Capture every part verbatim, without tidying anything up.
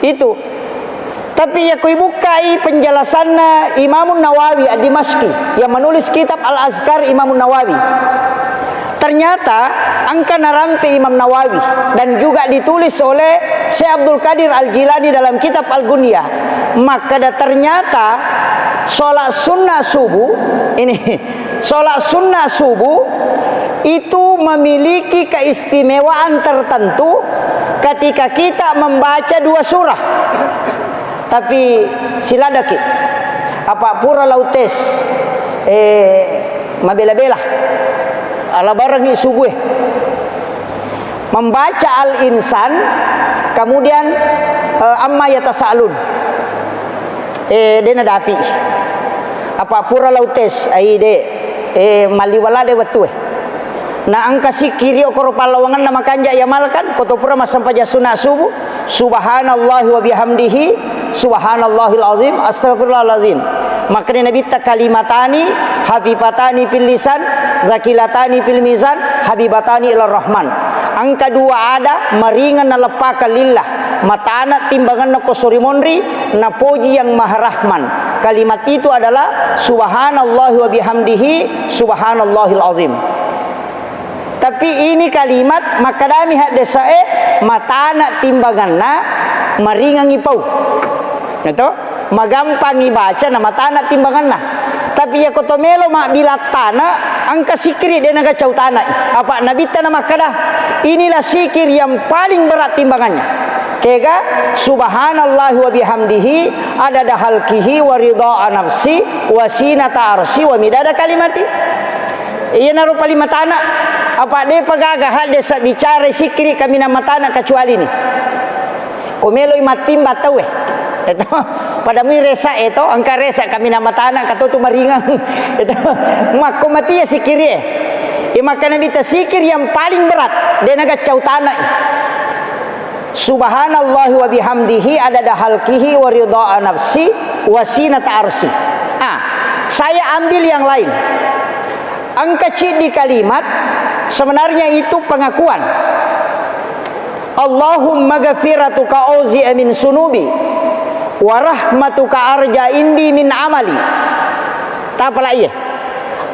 Itu. Tapi iya ko ibukkai penjelasanna Imamun Nawawi Ad-Dimashqi yang menulis kitab Al-Azkar Imamun Nawawi. Ternyata engka narampe Imam Nawawi dan juga ditulis oleh Syekh Abdul Qadir Al-Jilani dalam kitab Al-Gunyah. Makkada ternyata sholat sunnah subuh ini, sholat sunnah subuh itu memiliki keistimewaan tertentu ketika kita membaca dua surah. Tapi siladaki, apa pura lau tes, eh, mabela-bela, ala barengi subuh, eh. Membaca Al-Insan, kemudian, eh, Amma Yatasaalun. Eh, dena dapi. Apa pura lau tes, ai de, eh, maliwala de wettu, eh. Na engka sikkiri okoro pallawangenna makanja yamalkan, ko to pura massempajang sunna subuh, subhanallahi wa bihamdihi, subhanallahil azim, astagfirullahalazim. Makkeda Nabitta, kalimatani hafifatani fil lisan, zakilatani fil mizan, habibatani ila rahman. Engka dua ada maringeng naleppakang lillah, matana timbangenna ko sori monri, napoji Yang Maha Rahman. Kalimat itu adalah subhanallahi wa bihamdihi, subhanallahil azim. Tapi ini kalimat makkedami haddesae matana timbanganna, maringangi pau. Gitu? Magampangi baca na matana timbanganna. Tapi iya ko to melo mabbilang tana, engka sikkiri de naga cau tana. Apa Nabitta na makkeda, inilah sikir yang paling berat timbangannya. Kega, subhanallahi wa bihamdihi, adada halkihi, wa ridha nafsi, wa sinata arsi, wa midada kalimati. Iyanaro paling matana, apa depa gaga haddesa bicara sikkiri kaminang matana kecuali ni. Ko meloi mattimba tauwe. Eto, pada mui resa eto, engka resa kaminang matana katotu maringang. Eto, makko matia sikkiri e. Iya makkeda Nabitta sikir yang paling berat, de naga cau tana. Subhanallahi wa bihamdihi adada halkihi wa ridha nafsi wa sinata arsi. Ah, saya ambil yang lain. Engka ciddi kalimat, sebenarnya itu pengakuan. Allahumma ghafiratuka auzi'a min sunubi wa rahmatuka arja indi min amali. Tapala iye.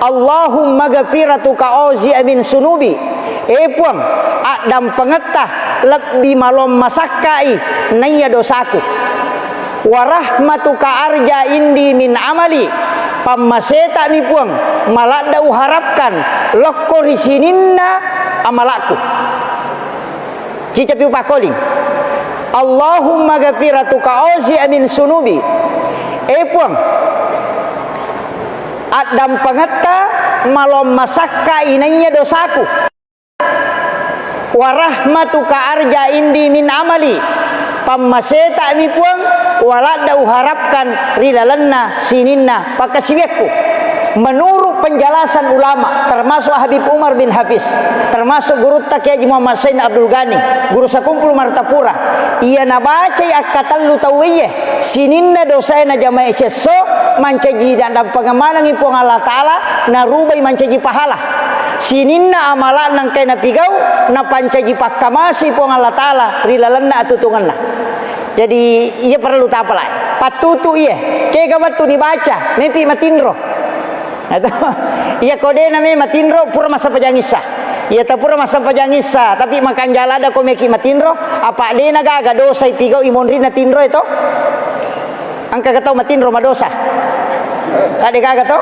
Allahumma ghafiratuka auzi'a min sunubi. Eh Puang, addampengetta lebbi malong masakkai naiya dosaku. Wa rahmatuka arja indi min amali. Pammasetami Puang, maladda uharapkan lokko ri sininna amalakku. Cicapi upakoling. Allahumma ghafiratuka auzi'a min sunubi. Eh Puang, addampengetta malong masakka inaiya dosaku. Wa rahmatuka arja indi min amali. Pammasetami Puang, waladda uharapkan ri lalenna sininna pakkasiwiakku. Menurut penjelasan ulama, termasuk Habib Umar bin Hafiz, termasuk gurutta Kiai Haji Muhammad Sain Abdul Ghani, guru sakumpul Martapura, iya nabacai akkatellu tauwe iye, sininna dosae najamae siesso, mancaji naddampengeng manengngi Puang Allah Ta'ala, narubai mancaji pahala. Sininna amala'na engkae napigau, napancaji pakkamasi Puang Allah Ta'ala ri lalenna atutungenna. Jadi, iya parellu tapalai. Pattutu iye, kega wettu nibaca, mepi matinro. Iya ko dena me matinro, pura massempajang issa. Iya ta pura massempajang issa, tapi makanjala ada ko meki matinro, apa dena gaga dosa ipigau imonrinna tinro itu? Engka tau matinro madosa. Kade gaga to?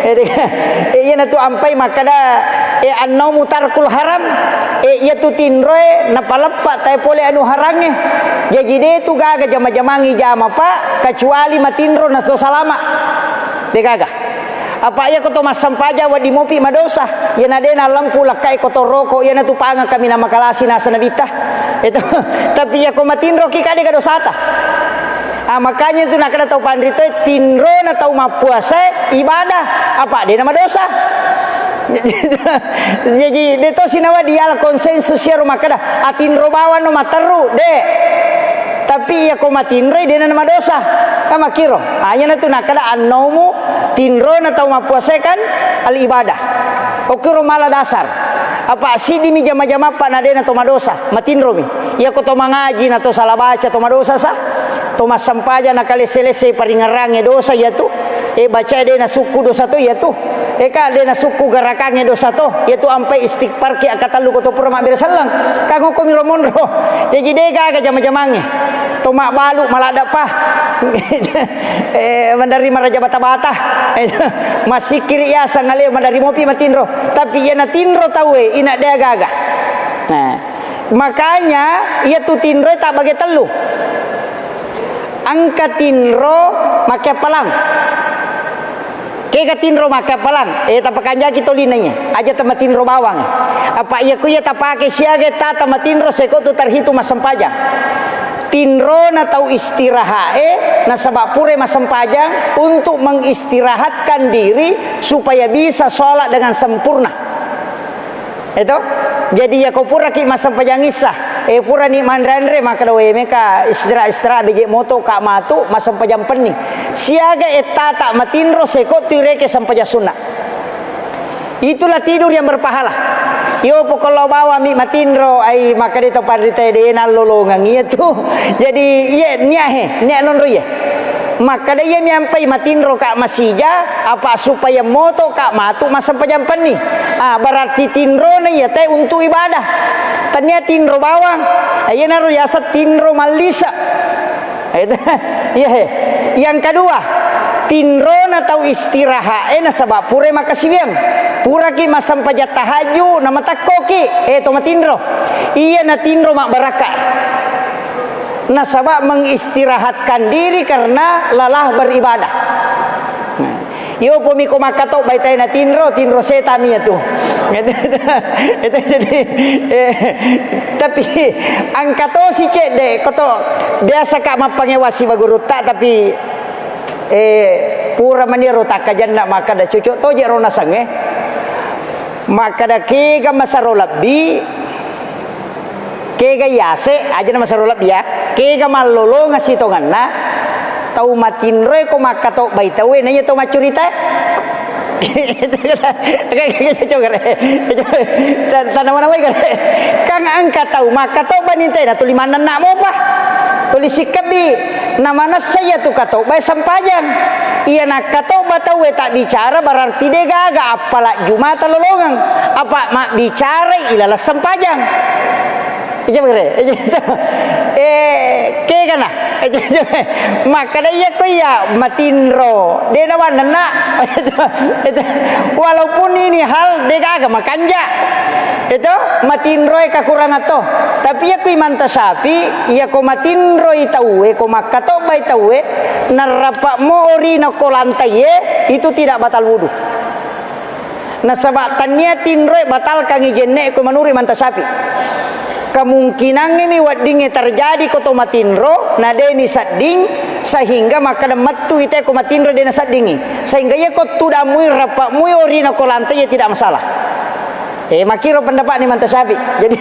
Eh, iyana tu ampai makkada, eh, annaumu tarkul haram. Eh, iya tu tinroe napaleppa tae pole anu harangnge. Jaji de tu gaga jama-jamangi jama, Pak, kecuali matinro nasto salama. De gaga. Apa iya ko to massempajang wedding mopi madosa? Iyana de nalempu lekkai ko to roko, iyana tu pangeng kami namakalasi nasa Nabitta. Itu. Tapi iya ko matinroki kade ga dosata. Ah, makanya itu nakkeda tau panritoe, tinrona tau mappuasae ibadah, apa de namadosa. Jadi, de to sinawa diala konsensus iyaro makkeda, atinro bawang no materru, de. Tapi iya ko matinroi, de namadosa. Kan makkiro. Ah, iyana tu nakkeda annaumu, tinrona tau mappuasae kan al ibadah. Okkiro mala dasar. Apa siddimi jama-jamappa na dena to madosa, matinromi. Iyako to mangaji na to sala baca to madosa sa, to massempajang na kalesse-lesse paringerrangnge dosa iyatu. E bacae dena sukku dosa to iyatu. E ka dena sukku garakangnge dosa to. Iyatu ampai istighfar ki akkatellu ko to pura mabbere selleng. Kangokkomi ro monro. Jaji de gaga jama-jamangnge. To mabbalu maladda pa. Eh, maderri maraja bata-bata. Massikkiri yaseng ale maderri mopi matinro. Tapi iya natinro tauwe, ina dea gaga. Nah, makanya iya tu tinroe tabbage tellu. Engka tinro makkeappalang. Kega tinro makkeappalang, eh, tapakanjaki tolina iya. Aja tamatinro bawang. Apa iya ku iya tapake siaga tata matinro seko tu terhitung massempajang. Tinrona tau istirahat, eh, nasaba pura massempajang untuk mengistirahatkan diri supaya bisa sholat dengan sempurna. Eto? Jadi, yako puraki massempajang issa, eh, purani manre-anre, makkeda, "We, meka istirahat-istirahat, beje moto ka matu, massempajang penni." Siaga ettata matinro, seko tu ireke sempajang sunna. Itulah tidur yang berpahala. Yo, pokok lo bawa mi matinro, ai, makkeda to panrita de nallolongang iya tu. Jadi, iya, nia he, nia nonro iya. Makkeda iya miampai matinro ka masija, apa supaya moto ka matu massempajang penni. Ah, berarti tinrona iya te untuk ibadah. Tania tinro bawang. Iyanaro yaseng tinro mallisa. Itu, iya he. Yang kedua, tinrona tau istirahat, eh, nasaba pura makasiwiang. Puraki massempajang tahajud, namatakkoki, eh, to matinro. Iya natinro mabbarakka. Nasaba mengistirahatkan diri karena lelah beribadah. Nah, iyo pomi ko makkatobbai tae natinro, tinro setami iya tu. Itu, itu, itu jadi, eh, tapi engka tosi cedde, koto biasa ka mappangewa siba gurutta, tapi, eh, pura maniro takkajanna makkeda cocok toje ro nasengnge. Makkeda kega masero lebbi, Kega yase, aja na masero lebbi ya. Kega mallolonga sitongenna, tau matinroe ko makkatobbai tauwe, na iya tau maccuritae. Coba kare. Ta-, tanawa-nawai kare. Kang engka tau makkatobba ni te, na tuli mannenna mopa. Tuli sikkebbi. Na manessa iya tu katobbae sempajang. Iya nakkatobba tauwe tabbicara berarti de gaga, appala jumata lolongeng. Apa mabbicarai ilaleng sempajang. Ija bere, ija itu. Eh, kegana. Makkeda iya ko iya matinro, de na wannenna. Itu, itu. Walaupun ini hal de gaga makanja. Itu matinroe kakurangan to. Tapi iya ko Imam Tasyafi, iya ko matinroi tauwe, ko makkatobbai tauwe, narrapa'mo orina ko lantaiye, itu tidak batal wudu. Nasaba tania tinroe batalkangngi jenne ko menurut Imam Tasyafi. Kemungkinangnge mi weddingnge terjadi ko to matinro, na de ni sedding, sehingga makkeda mettu ite ko matinro de na seddingi. Sehingga iya ko tudang mui, rappa mui orina ko lantai, iya tidak masalah. Eh, makkiro pendapatna Imam Tasyafi. Jadi,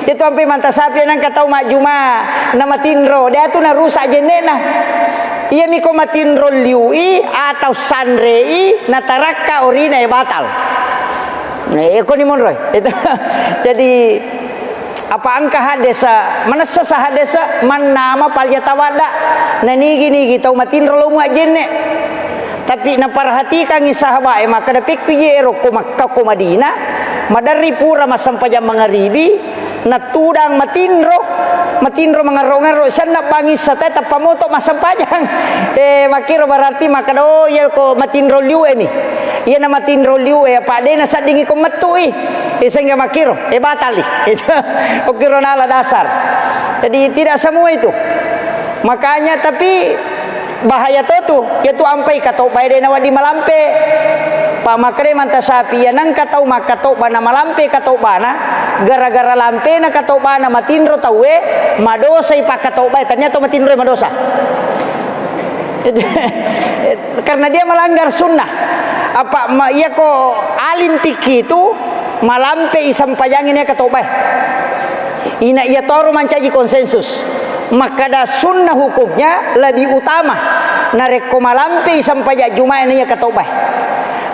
itu ampe Imam Tasyafi nangka tau majjuma na matinro, de atu narusak jenne'na. Iya mi ko matinro liui atau sanrei na tarakka orina e batal. Nah, iya ko ni monroi. Itu. Jadi, apa engka haddesa, manessa sa haddesa, mannama paljatawadda, na nigi-nigi tau matinro lo mua jenne. Tapi naperhatikangngi sahabae, makkeda, "Pekku iye ero ko Makkah, ko Madinah, maderri pura massempajang mangaribi, natudang matinro, matinro mangarro-ngarro, senna bangissa te tappa moto massempajang." Eh, makkiro berarti makkeda, "Oh, iya ko matinro liu e ni. Iya na matinro liu e, apa de na seddingi ko mettui." Eh, sehingga makkiro, eh, batali. Itu, okkiro nala dasar. Jadi, tidak semua itu. Makanya, tapi, Bahaya to tu, iya tu ampai katobbae de nawedding malampe. Pa makkeda Imam Tasyafi, iya nengka tau makkatobba na malampe katobbana, gara-gara lampena katobbana matinro tauwe, madosai pakkatobbae, tania to matinroe madosa. Karena dia melanggar sunnah. Apa ma-, iya ko alim fikih itu, Malampe i sempajangnge nia katobbae. Ina iya toro mancaji konsensus. Makkada sunnah hukumnya lebih utama. Narekko malampe i sempajang Jumae na iya katobbae.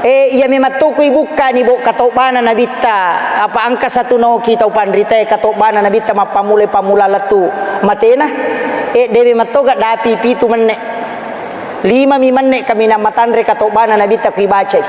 E, iya memang to ku ibukkani, bo, katobbana Nabitta, apa engka satu naoki tau panritae katobbana Nabitta mappammula-pammula lettu matena. E, de memang to gaddapi pitu menne. Lima mi menne kaminang matanre katobbana Nabitta ku ibacai.